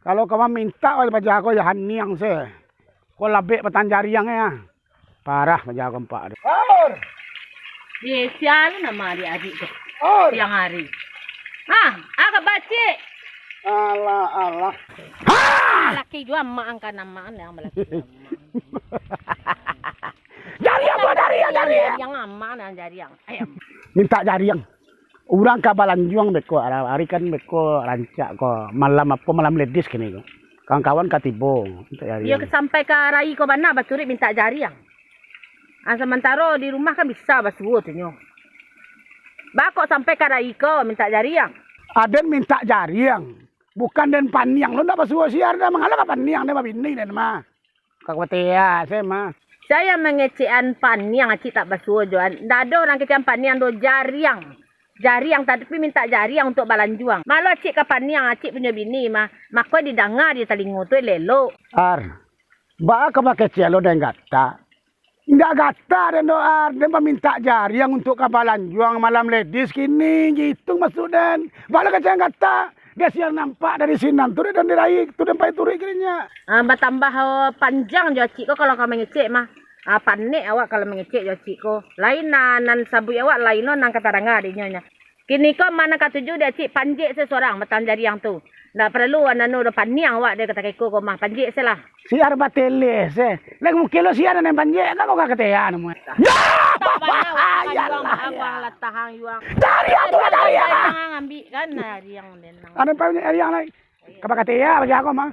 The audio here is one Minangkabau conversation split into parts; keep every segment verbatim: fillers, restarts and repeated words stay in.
Kalau ka mamintak, wai paja ko, yo haniang se. Ko labek batang jariang, yo. Parah paja ko ampak tu. Aur! Eh, sia lu nama adik-adik tu? Aur! Siang hari. Ah, ah, ka bacik. Alah, alah. Ah! Laki jua amak angka nama, yang balaki jua amak. Jariang ko, jariang, jariang. Jariang amak nah, jariang. Ayam. Mintak jariang. Urang ka balanjuang beko, ari kan beko rancak ko, malam apo, malam ledis kini ko. Kawan-kawan ka tibo, mintak jariang. Iyo, sampai ka rai ko bana baturuik mintak jariang. Ah, samantaro di rumah kan bisa basuo tu nyo. Ba kok sampai ka rai ko mintak jariang? Aden mintak jariang, bukan den paniang lo ndak basuo siar dah, mangalo ka paniang den babini den mah. Ka kuatea se mah. Sia mangecekan paniang, acik tak basuo jo an. Ndak ado urang kecekan paniang do, jariang. Jariang, tapi mintak jariang untuak balanjuang. Malo acik ka paniang acik punyo bini mah, mako didanga di talingo tu elok-elok. Ar, baa ka bakecek lo den gata? Indak gata den do, Ar, den bamintak jariang untuak ka balanjuang malam ledis kini, gitu maksud den. Baa lo kecekan gata? Dek siang nampak dari sinan tu, dek dan dirai tu, den pai turuik kirinyo. Ah, batambah, oh, panjang jo acik ko kalau ka mangecek mah. Ah, panek awak kalau mangecek jo acik ko. Lain nan, nan sabuik awak, lain lo nan ka tadanga dek inyo nyo. Kini ko ma nan katuju dek acik, panjek se surang batang jariang tu. Ndak paralu nanu do paniang awak dek kata keko ko mah, panjek se lah. Siar bateleh se. Lek mungkin lo siar nan panjek, kan ko ka katean namuah. Ya! Tak banyak urang Ayalah, yuang, ya. Abang lah tahang yuang. Dari aku lah, dari aku. Jangan ambil kan, nah, riang den nang. Ada pun riang lai. Ka bakatea bagi aku mah.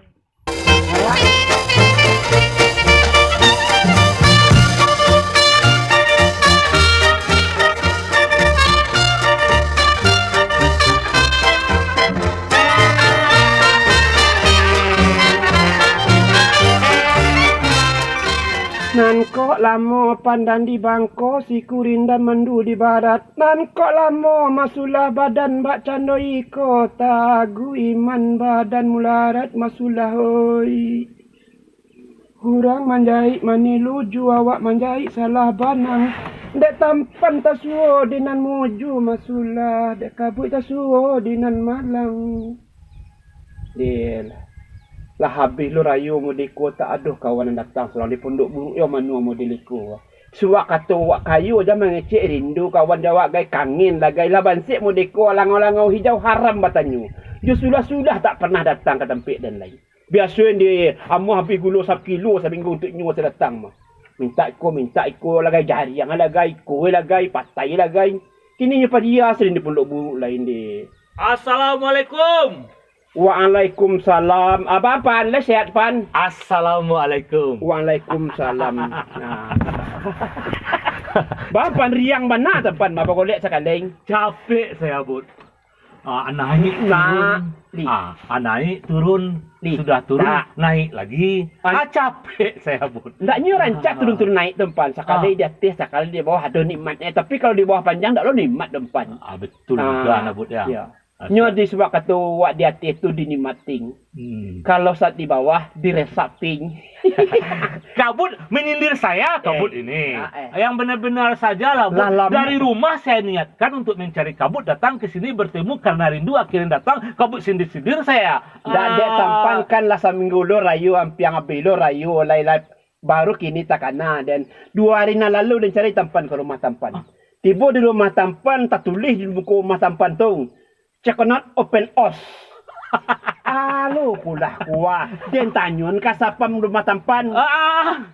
Nan kok lamo pandan di bangko, si kurindan mandu di barat. Nan kok lamo masulah badan bak cando iko, taguh iman badan mularat masulah, oi. Urang manjaik manilu ju, awak manjaik salah banang. Dek tampan tasuo di nan muju masulah, dek kabuik tasuo di nan malang. Dil, lah habih lo rayo mode ko, tak ado kawan nan datang surang di pondok buruak yo, mano mode ko. Suwak kato wak kayo jan mangecek rindu, kawan jawab gai kangen lah gai, lah bansek mode ko, langau-langau hijau haram batanyo. Jo sudah-sudah tak pernah datang ka tampek den lai. Biaso di amuah habih gulo sakilo saminggu untuak nyo sadatang mah. Mintak iko, mintak iko, lagai jariang lagai, iko lagai, patai lagai. Kini nyo padia sadin di pondok buruak lain di. Assalamualaikum. Waalaikumsalam. Abang Pan, lai sehat Pan? Assalamualaikum. Waalaikumsalam. Nah. Bang Pan riang bana tu Pan, mah bagolek sakali. Capek saya, Bud. Ah, naik turun. Nah, li. Ah, ah, naik turun. Li. Sudah turun, tak. Naik lagi. An- Ah, capek saya, Bud. Ndaknyo rancak turun-turun naik tu Pan. Sakali di ateh, sakali di bawah, ado nikmatnyo. Tapi kalau di bawah panjang, ndak lo nikmat tu Pan. Ah, betul juga nah, Bud, ya. Nyo di suwak kato wak di ateh tu dinikmati. Hmm. Kalau saat di bawah, diresapi. Kabut menyindir saya, Kabut ini. Ah, eh. Yang benar-benar sajalah, Bud. Lah lama. Dari rumah saya niatkan untuk mencari Kabut, datang ke sini bertemu karena rindu, akhirnya datang, Kabut sindir-sindir saya. Ndak, dek Ah. Tampan kan lah saminggu lo rayo, ampiang abih lo rayo, lai-lai baru kini takana, den. Duo hari nan lalu den cari Tampan ka rumah Tampan. Ah. Tibo di rumah Tampan, tatulih di muko rumah Tampan tu. Cannot open house. Alo pulah kuah. Den tanyoan ka sapam rumah Tampan. Ah.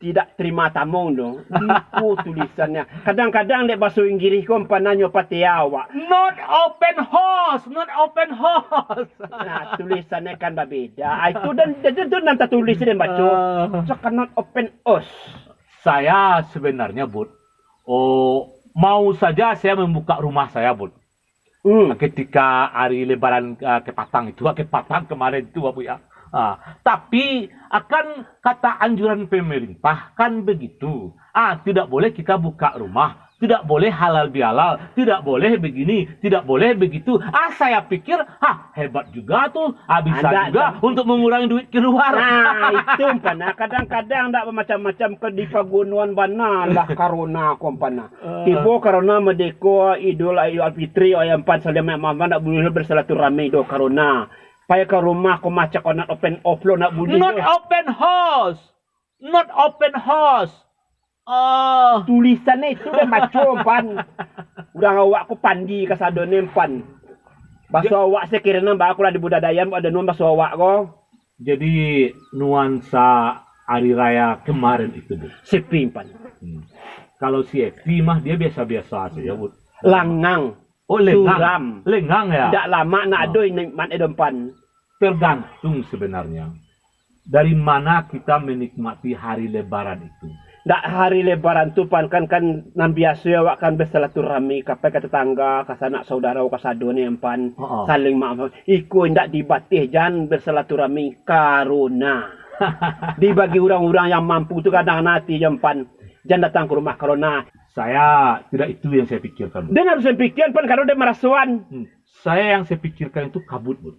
Tidak terima tamu tu. Iko tulisannyo. Kadang-kadang dek baso Inggirih ko Pan nyo patia awak. Not open house, not open house. Nah, tulisannyo kan babeda. Ah, itu dan, dan itu nan tatulis den baco. Ah. Cannot open house. Saya sebenarnya, Bud, oh, mau saja saya membuka rumah saya, Bud. Hmm. Ketika hari Lebaran, ah, kepatang itu, ah, kepatang kemarin itu, Abu ya. Ah, tapi akan kata anjuran pemerintah kan begitu. Ah, tidak boleh kita buka rumah, tidak boleh halal bihalal, tidak boleh begini, tidak boleh begitu. Ah, saya pikir, ah, hebat juga tuh. Ah, bisa Anda juga tak untuk mengurangi duit keluar. Nah, itu Pan. Nah, kadang-kadang ndak macam-macam ke di pagunuan bana lah corona ko Pan. Ah. Tibo corona mode ko Idul Ayu Alfitri, ayam Pan saling mak mama ndak buliah bersilaturahmi doh corona. Pai ka rumah ko macam kau nak open off lo nak bunyi. Not open house. Not open house. Oh. Tulisan itu den baco, Pan. Urang awak ko pandi kasadonyo, Pan. Baso awak sakiro nan ba ko lah dibudadaian, ado nuan baso awak ko. Jadi, nuansa hari raya kemarin itu, Bud? Sepi, Pan. Hmm. Kalau si Epi mah, dia biasa-biasa saja, Bud. Langang. Oh, lengang. Suram. Lengang, ya? Ndak lamak nak ado nikmat e, Pan. Tergantung sebenarnya dari mana kita menikmati hari Lebaran itu. Ndak, hari Lebaran tu, Pan, kan, kan nan biaso awak kan bersilaturahmi ka pai ka tetangga, ka sanak saudara, kasadonyo, Pan, saling maaf. Iko indak dibatih, jan bersilaturahmi, karuna dibagi urang-urang yang mampu tu kadang ati, jan, Pan, jan datang ka rumah, karuna. Saya tidak itu yang saya pikirkan, Bud. Den harus yang pikiran, Pan, kalau den marasoan. Hmm. Saya yang saya pikirkan itu kabut, Bud.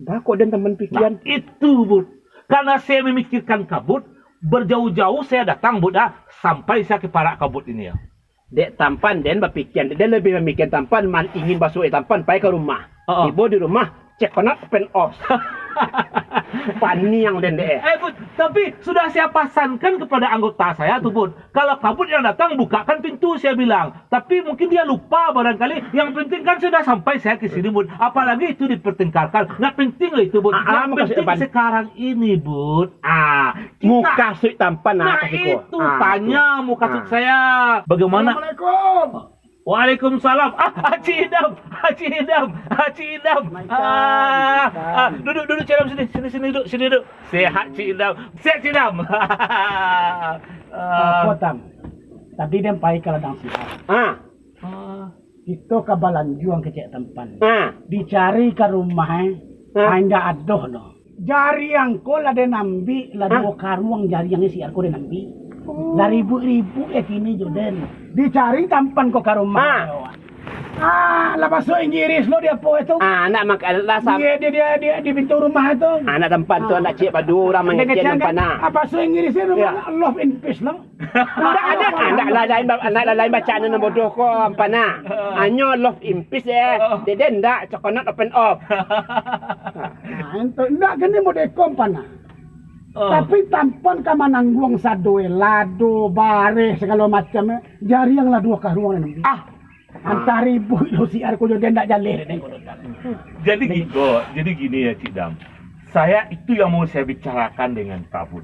Baa kok den Tampan pikiran? Nah, itu, Bud. Karena saya memikirkan kabut, berjauh-jauh saya datang, Bud, ah, sampai saya ka parak kabut ini, ya. Dek Tampan den bapikiran, den lebih mamikiran Tampan, man ingin basuak Tampan pai ka rumah. Heeh. Tibo di rumah, cek konat pen os. Paniang den dek, eh. Eh, Bud, tapi sudah saya pasankan kepada anggota saya tu, Bud. Kalau kabut yang datang, bukakan pintu, saya bilang. Tapi mungkin dia lupa barangkali. Yang penting kan sudah sampai saya ke sini, Bud. Apalagi itu dipertengkarkan. Nggak penting lah itu, Bud. Ah, ah, yang penting sekarang ini, Bud. Ah, kita... Muka suik Tampan, nah, itu, ah, tanya muka suik saya. Bagaimana? Assalamualaikum. Waalaikumsalam. Ah, Haji Idam. Haji Idam. Haji Idam. Ah, ah, duduk, duduk, Cik Idam, sini. Sini, sini, duduk. Sini, duduk. Sehat, Cik Idam. Sehat, Cik Idam. Ah. Apo, Tam? Tadi den pai ka ladang siap. Ah. Ah. Kito ka balanjuang kecek Tampan. Ah. Dicari ka rumah, eh. Ah. Indak ado doh. Jariang ko lah den ambiak, lah duo karuang jariangnyo si Ar ko den ambiak. Oh. Lah ribuik-ribuik yo kini jo den. Dicari Tampan ko ka rumah. Ah. Ah, lah baso Inggirih lo di apo itu? Ah, nak mak-, lah sam- Di, di, di, di, di pintu rumah itu. Ah, nak Tampan tu, nak cek paduo urang mangecek Tampan, nah. Ah, baso Inggirih itu love in peace lo. Ndak ado, ndak lah lain ba-, ndak lah lain bacaan nan bodoh ko, Tampan, nah. Hanyo love in peace, eh. Dede ndak, coconut open off. Nah, ento ndak kini modeko, Tampan, nah. Tapi Tampan ka manangguang sado, eh, lado, bareh, sagalo macam, eh. Jariang lah duo karuang, eh. Ah. Antah ribuik lo si Ar ko jo den ndak jaleh den ko. Jadi giko, jadi gini ya, Cik Dam. Saya itu yang mau saya bicarakan dengan Kabut.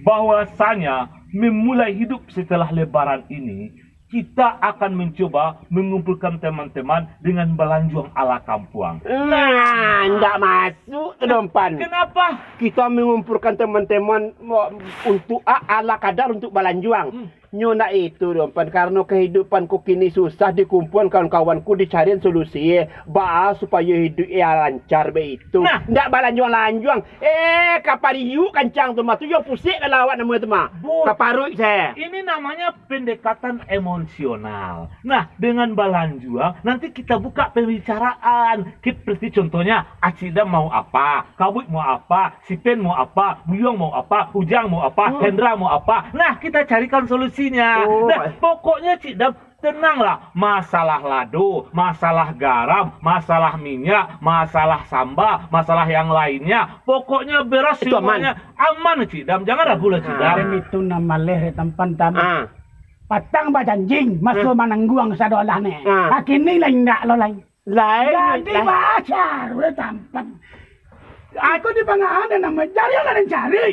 Bahwasanya memulai hidup setelah Lebaran ini, kita akan mencoba mengumpulkan teman-teman dengan balanjuang ala kampuang. Nah, ndak masuk tu, Dom Pan. Kenapa? Kita mengumpulkan teman-teman mo-, untuk a-, ala kadar untuk balanjuang. Hmm. Nyo ndak itu, Dom Pan, karano kahidupan ko kini susah, dikumpuan kawan-kawanku, dicarian solusi, eh, baa supayo hiduik, eh, lancar baitu. Nah. Ndak balanjuang-lanjuang. Eh, kapariuk kancang tu mah, tu yo pusek kalau awak namuah tu mah. But, kaparuik se. Ini namanya pendekatan emosional. Nah, dengan balanjuang, nanti kita buka pembicaraan. Seperti contohnya, Acik Dam mau apa, Kabut mau apa, Sipen mau apa, Buyuang mau apa, Ujang mau apa, Hendra mau apa. Nah, kita carikan solusinya. Oh. Nah, pokoknya Cik Dam, tenanglah. Masalah lado, masalah garam, masalah minyak, masalah samba, masalah yang lainnya, pokoknya beres semuanya. Aman, Cik Dam. Jangan ragu lah, Cik Dam. Aden itu nan maleh, Dek Tampan, Tam. Ah. Patang bajanji, maso manangguang sadolah ne. Ah. Kini lah indak lo lai. Lai, jadi lai. Bacar, weh, Tampan. Aku di pangahan dan nama jari lah den cari.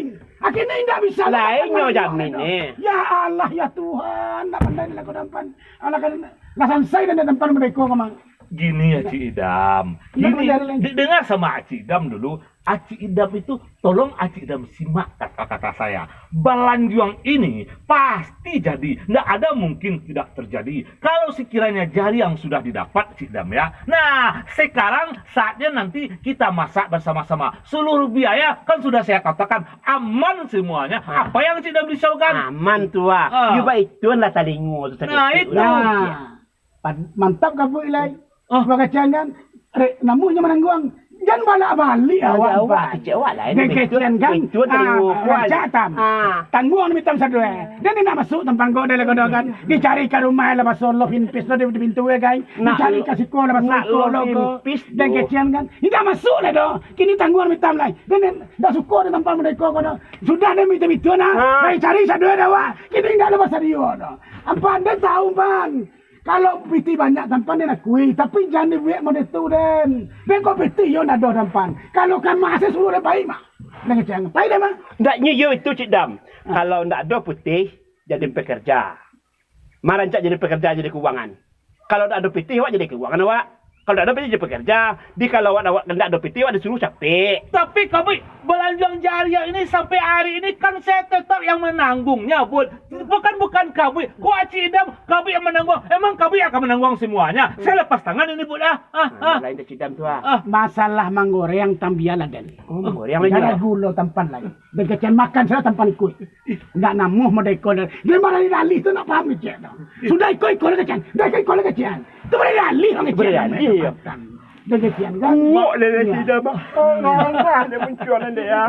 Kini indak bisa. Lai nyo jamin, eh. Ya Allah, ya Tuhan, ndak pandai lah ko Tampan. Alah kan, lah sansai den Tampan mereka memang. Gini, Acik Idam. Gini, de-, dengar sama Acik Idam dulu. Acik Idam itu, tolong Acik Idam simak kata-kata saya. Balanjuang ini pasti jadi, ndak ada mungkin tidak terjadi. Kalau sekiranya jariang sudah didapat, Cik Idam, ya. Nah, sekarang saatnya nanti kita masak bersama-sama. Seluruh biaya kan sudah saya katakan aman semuanya. Ah. Apa yang Cik Idam risaukan? Aman tu, ah. Ah. Yo baituan lah talingo tu tadi. Nah, itu. Nah. Pad-, mantap Kabut lai. Ah. Bakacangan, rek, namuah nyo manangguang. Jan balak-balik awak, awak, Pan. Kecek awak lah, ini. Dek kecian kan? Betul, betul, ah, terima, Pan. Rancak tam. Ah. Tangguang mitam sadua. Dan dia nak masuk tampang kau dah lah kau dah kan. Dicari ka rumah lah, baso lo pinpis lo di, di pintu ya kan. Nah, dicari ka siko lah, baso nak siko lo lo pinpis kau. Dan tu. Kecian kan? Indak masuk lah doh. Kini tangguang mitam lah. Dan dia dah suko di tampang mereka kau dah. Sudah dia minta-minta nah. Ah. Cari-cari sadua dah awak. Kini indak lah basadio doh. Ampan dia tahu, Pan. Kalau pitih banyak tampan den akui, tapi jan dibuek model tu den. Den kok pitih yo ndak doh tampan. Kalau kamah ase suruah den pai mah. Den kecek ang pai den mah. Ndak nyo yo itu, Cik Dam. Ah. Kalau ndak doh pitih, jadi pekerja. Marancak jadi pekerja, jadi keuangan. Kalau ndak doh pitih, awak jadi keuangan awak. Kalau ndak doh pitih, jadi pekerja. Di kalau awak, awak ndak doh pitih, awak disuruh capek. Tapi kami Balanjuang Jariah ini sampai hari ini kan saya tetap yang menanggungnya, Bud. Bukan, bukan Kabui. Kok Acik Idam, Kabui yang menanggung? Emang Kabui akan menanggung semuanya? Saya lepas tangan ini, Bud, ah. Ah, ah. Lain Acik Idam tu, ah. Ah. Masalah manggoreng tambialah, Den. Oh, manggoreng lagi. Jangan gulo tampan lain. Den kecek makan salah tampan ikut. Ndak namuah modeko, Den. Dia marah di dalih tu nak paham kecek tu. Sudah ikut-ikut lah kecek. Dah ikut-ikut lah kecek. Tu marah di dalih orang kecek. Marah di dalih, ya. Dah kecek kan. Uwak lele tidak, bah. Oh, ngorang lah, dia muncul nanti, ya.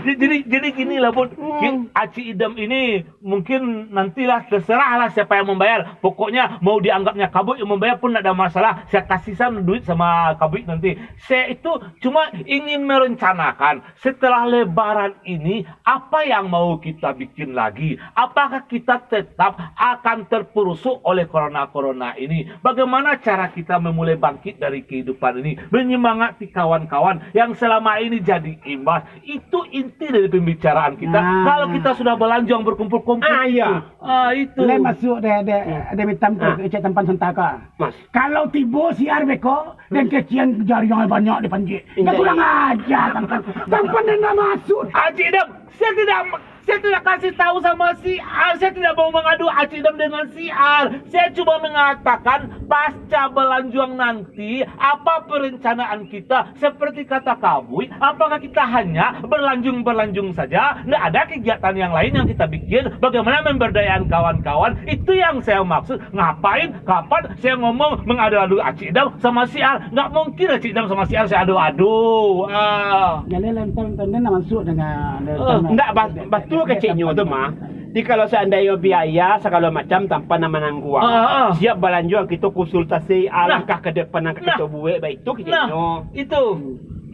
Jadi, jadi ginilah, Bud. Hmm. Ki-, Acik Idam ini mungkin nantilah terserahlah siapa yang membayar. Pokoknya mau dianggapnya Kabui yang membayar pun ndak ada masalah. Saya kasih san duit sama Kabui nanti. Saya itu cuma ingin merencanakan setelah Lebaran ini, apa yang mau kita bikin lagi? Apakah kita tetap akan terperosok oleh corona-corona ini? Bagaimana cara kita memulai bangkit dari kehidupan ini? Menyemangati kawan-kawan yang selama ini jadi imbas. Itu inti dari pembicaraan kita. Nah. Kalau kita sudah balanjuang berkumpul-kumpul. Ah, iya. Itu. Ah, itu. Lai masuak dek, dek, dek mitam tu, ah, kecek tampan santaka. Mas. Kalau tibo siar beko, dan kecian jariang banyak dipanjek. Indak. Kurang ajar, tampan. Tampan dan ndak masuak. Acik Idam, saya tidak, saya tidak kasih tahu sama si Ar. Saya tidak mau mengadu Acik Idam dengan si Ar. Saya cuma mengatakan pasca balanjuang nanti, apa perencanaan kita? Seperti kata Kabui, apakah kita hanya berlanjung-berlanjung saja? Ndak ada kegiatan yang lain yang kita bikin? Bagaimana memberdayakan kawan-kawan? Itu yang saya maksud. Ngapain? Kapan saya ngomong mengadu-adu Acik Idam sama si Ar? Nggak mungkin Acik Idam sama si Ar saya adu-adu. Ah. Jadi, lantang tadi nak masuk dengan, eh, dengan, ndak, ba-, dengan, batul dengan keceknyo tu, mah. Di kalau seandainya biaya segala macam tampan nan manangguang. Ah, ah. Siap balanjuang, kita konsultasi, ah, langkah ke depan nan ka kita buek, baik tu keceknyo. Nah, itu.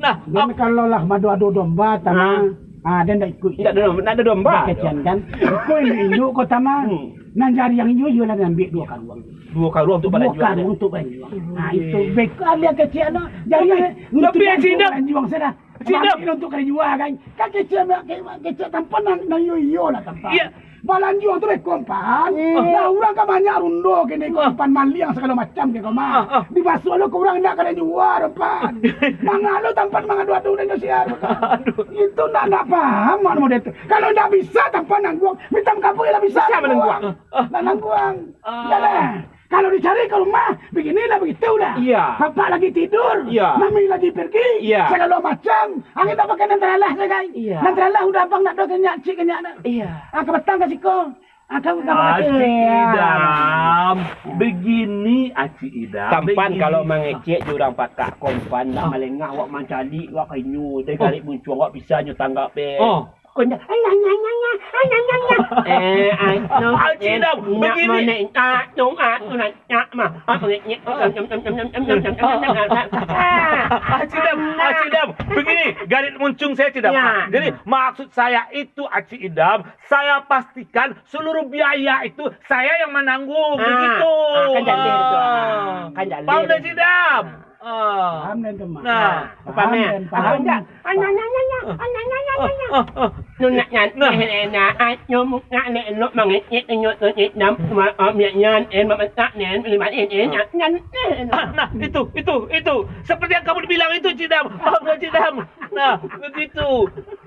Nah, dan kalau lah madu adu domba, tama, ah, dia ndak ikut. Ndak ada, ndak ada domba. Ndak kecek kan. Ikut indu-indu kota mah. Hmm. Nan jariang iyo, iyolah ambiak duo karuang. Duo karuang untuk balanjuang. Duo karuang untuk balanjuang. Nah, itu beko alia kecek lah. Jariang tapi, tapi, untuk balanjuang saja. Cik Dam. Ambiak untuk ka dijua, kan. Kan kecek, kecek tampan nan, nan iyo-iyo lah tampan. Iya. Balanjuang tu beko, Pan. Hmm. Lah, urang kan banyak rundo kini ko, ah, Pan, maliang segala macam kini ko mah. Ah, ah. Dibasuah lo ka urang indak ka dijua, Pan. Mangalo tampan mangadu-adu dan siar. Aduh. Itu ndak, ndak paham model tu. Kalau ndak bisa tampan nangguang, mitam Kabui lah bisa. Bisa manangguang. Ah, ah. Ndak nangguang. Ah. Iyalah. Kalau dicari ka rumah, beginilah, begitulah. Iya. Bapak lagi tidur, iya, mami lagi pergi, iya, segala macam. Angin tak pakai nan teralah saja, kan? Iya. Nan teralah udah abang nak doh kenyak, cik kenyak dah. Iya. Ah, ka batang ka siko. Ah, kamu ka batang. Acik Idam, begini, Acik Idam. Tampan begini. Kalau mangecek jo urang pakak, kompan, nak, ah, malengah, awak mancali, awak ka inyo, dari, oh, garik muncuang, awak bisa nyo tanggap, eh. Oh. Kau ndak, eh, ah, no, Acik Idam, eh, begini. Ah, no, ah, no, nak, nak, mah. Ah, begini. Ah, Acik Idam, Acik Idam, begini, garis muncung saya, Cik Idam. Ya. Jadi, maksud saya itu, Acik Idam, saya pastikan seluruh biaya itu saya yang menanggung, ah, begitu. Ah, kan jaleh tu, ah. Ah. Kan jaleh. Paham dah, Cik Idam? Ah. Ah. Paham dah tu, Mak. Nah. Ah, paham, paham, ya? Paham. Ah, dah. Ah, nah, nah, nah, nah. Ah, nah, nah, nah, nah, nah. Ah, ah, ah. Nu nak nyan, nah, nah, nah, ah, nyo mu-, nak, nak, nak, mangecek, nyo, tu, nyo, nam, ma, ah, miak nyan, eh, mamasak, nyan, lima, eh, eh, nyan, nyan, eh. Ah, nah, itu, itu, itu. Seperti yang kamu bilang itu, Cik Idam. Paham nggak, Cik Idam? Nah, begitu.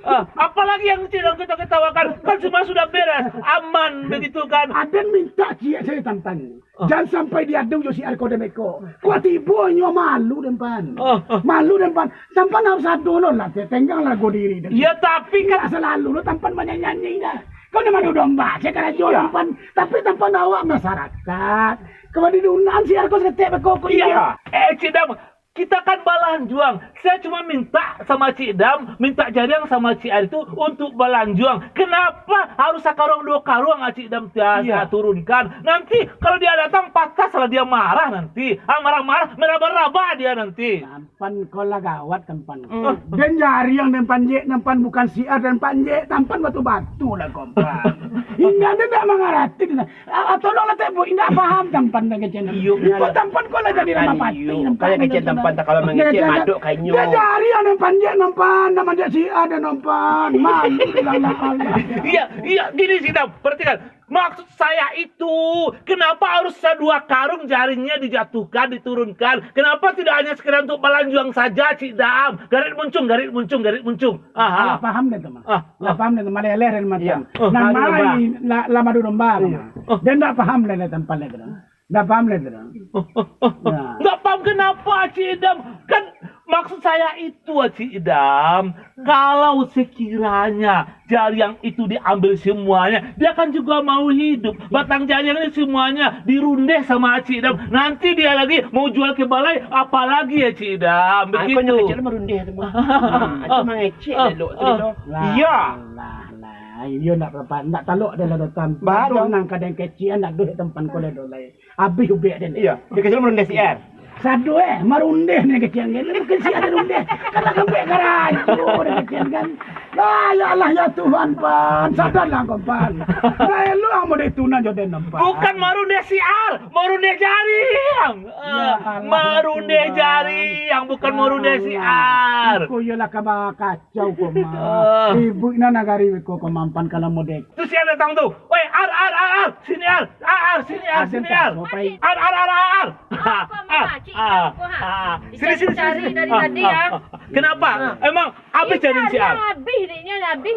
Ah, apalagi yang Cik Idam kita ketawakan? Kan semua sudah beres, aman, begitu kan? Aden minta ciek saja tampan. Ah. Jan sampai diadu jo si Arko demikian. Kok tibo nyo malu den, Pan. Ah, ah. Malu den, Pan. Tampan harus ado lo lah, tenggang lah hargo diri den. Ya, tapi kan tidak selalu lo tampan banyak nyanyi dah. Kau ni madu domba, saya karajo, iya, tampan. Tapi tampan awak masyarakat. Kau di dunan si Arko seketek bekoko, iya. Iya. Eh, Cik Idam, Kita kan balanjuang. Saya cuma minta sama Cik Dam, minta jariang sama Cik Ari tu untuk balanjuang. Kenapa harus sakaruang duo karuang Cik Dam tia-, Iya. turunkan? Nanti kalau dia datang, patah salah dia marah nanti. Ah, marah-marah, meraba-raba dia nanti. Tampan ko lah gawat, Tampan. Hmm. Den jariang, den panjek, Tampan, bukan siar, den panjek, Tampan batu-batu lah, Kompan. Indak, den ndak mangarati. Ah, ah, tolonglah, Teh, Bu. Indak paham Tampan, dah kecen. Iyo, Iko benar. Tampan ko lah jadi ramah pati, Iyo, Tampan, kayak kecen Tampan, tak kalau mangecek, madok kainyo. Dia jariang, den panjek, Tampan, dah manjek siar, den, Tampan. Man, ilang, ilang, ilang. Iya, iya, gini sih, Dam. Perhatikan. Maksud saya itu, kenapa harus sadua karung jarinya dijatuhkan, diturunkan? Kenapa tidak hanya sekedar untuk balanjuang saja, Cik Dam? Garit muncung, garit muncung, garit muncung. Aha. Salah paham deh tu, Mang. Ah, Salah ah. paham deh tu, maleleh dari matan. Iya. Oh, Nan madu domba. Mai la-, lah madu domba, Iya. Mang. Oh. Dia ndak paham deh, deh, Tampan deh tu. Ndak paham deh tu. Oh, oh, oh, oh. Nah. Nggak paham kenapa, Cik Idam? Kan maksud saya itu, Cik Idam, kalau sekiranya jariang itu diambil semuanya, dia kan juga mau hidup. Batang jariangnya semuanya dirundeh sama Cik Idam. Nanti dia lagi mau jual ke balai, apalagi ya, Cik Idam? Begitu. Angkon yang kecil merundeh tu, Mang. Ah, ah, Itu ah, mangecek ah, elok tu, ah. Dok. Lah, Iya. lah, lah. Iyo nak berapa, nak talok dah lah datang. Bah, Dok, dong. Nang kadang kecil, nak duit Tampan ko lah, Dok, lah. Abih ubek den. Iyo, di kecil marundeh siar. Sado, eh, marundeh ni kecil kan. Bukan siar marundeh. Kalau sampai karajo ni kecil kan. Ya, ya Allah, ya Tuhan, Pan. Sadarlah kau, Pan. Dah elok amu dek tuna jodoh nampak. Bukan marundeh siar, marundeh jariang. Ya Ah, Allah, ya marundeh Tuhan. Jariang, bukan Ya marundeh Allah. Siar. Iko iyolah kabar kacau ko, Mang. Ah. Ibu ina nagari ko, ko Mang, Pan, kalau model. Tu siar datang tu. Woi, Ar, Ar, Ar, Ar. Sini, Ar. Ar, Ar, sini, Ar, Ar, sini, Ar. Ar, Ar, Ar, Ar, Ar. Apa, Mak? Cik Dam ko, ha? Ah. Sini, sini, sini, sini. Cari dari tadi, ah, ya. Ah. Kenapa? Ah. Emang habis jariang si Ar? Habis, dia habis.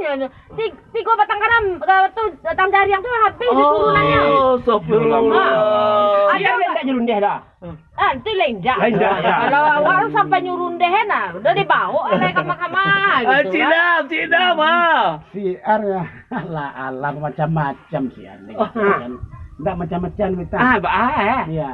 Ti-, tiga batang karam, eh, tu, batang jariang tu habis di turunannya. Oh, astagfirullah. Ah. Siar tak nyerundeh dah? Ah, tu lain dah. Lain dah, ya. Kalau awak tu sampai nyerundeh, nah, udah dibawa lah kama-kama, Ah, gitu, Cik kan. Dam, Cik Dam, ah. Si Ar, alah, alah, macam-macam si Ar ni, Ah. kan. Ndak macam-macam kita. Ah, ba-, ah, eh. Iya.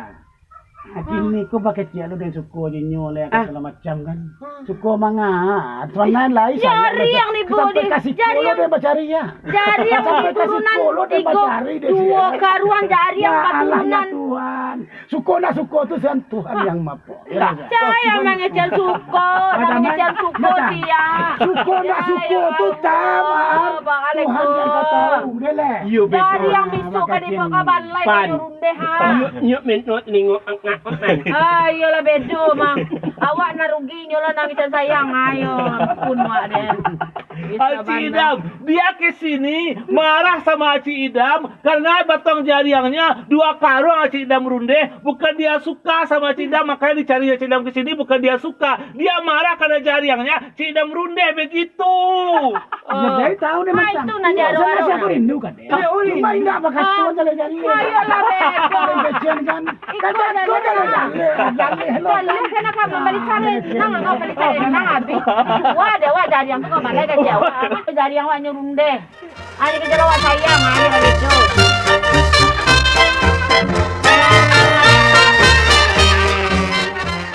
Ah, kini ko bakecek lu den suko je nyo le, Ah. segala macam kan. Ah. Suko mangaat, suanai lai sayang Jariang ni, Bu, sampai di-, ka siko jariang, lu den bacari, ya. Jariang Sampai di ka turunan siko lu den tiga, bacari deh, dua siar. Karuan jariang Ya Allah, ya baturunan. Tuhan. Suko ndak suko tu sian Tuhan yang mapo. Ya, ya. Caya mangecek suko, Ada nak mangecek man-, suko macam. Sia. Suko ndak Ya, suko ya. tu tak, Mar. Tuhan yang ka tahu, deh, leh. Iyo, betul. Jariang biso ka dibawa ka balai, Pan. Ka nyurundeh, ha. Nyuk, nyuk, men, nyuk, ningok, angak, angak. Ah, iyolah bedo, Mang. Awak nan rugi, nyolah nan kecek sayang. Ayo, ampun, wak deh. Bisa Haji bana. Idam, dia ke sini marah sama Haji Idam karena batang jariangnya dua karuang Haji Idam rundeh, bukan dia suka sama Haji Idam, makanya dicari Haji Idam ke sini, bukan dia suka. Dia marah karena jariangnya Haji Idam rundeh begitu. Ya, jadi tahu ni Ah, macam. itu nak Iya, diadu-adu. sama siapa rindu kan? Ayo, Uri. Cuma indak bakato Ah. jalan-jalan. Ayolah, Beb. Orang kecil kan. Iko Kan jalan-jalan. jalan-jalan. Jalan-jalan. Jalan, kena kau membeli cari. Nang, kau beli cari. Nang habis. Wah, ada wah jariang tu kau balik ke jauh. Jariang wak nyurundeh. Ada ke jalan wak sayang, ada lagi tu.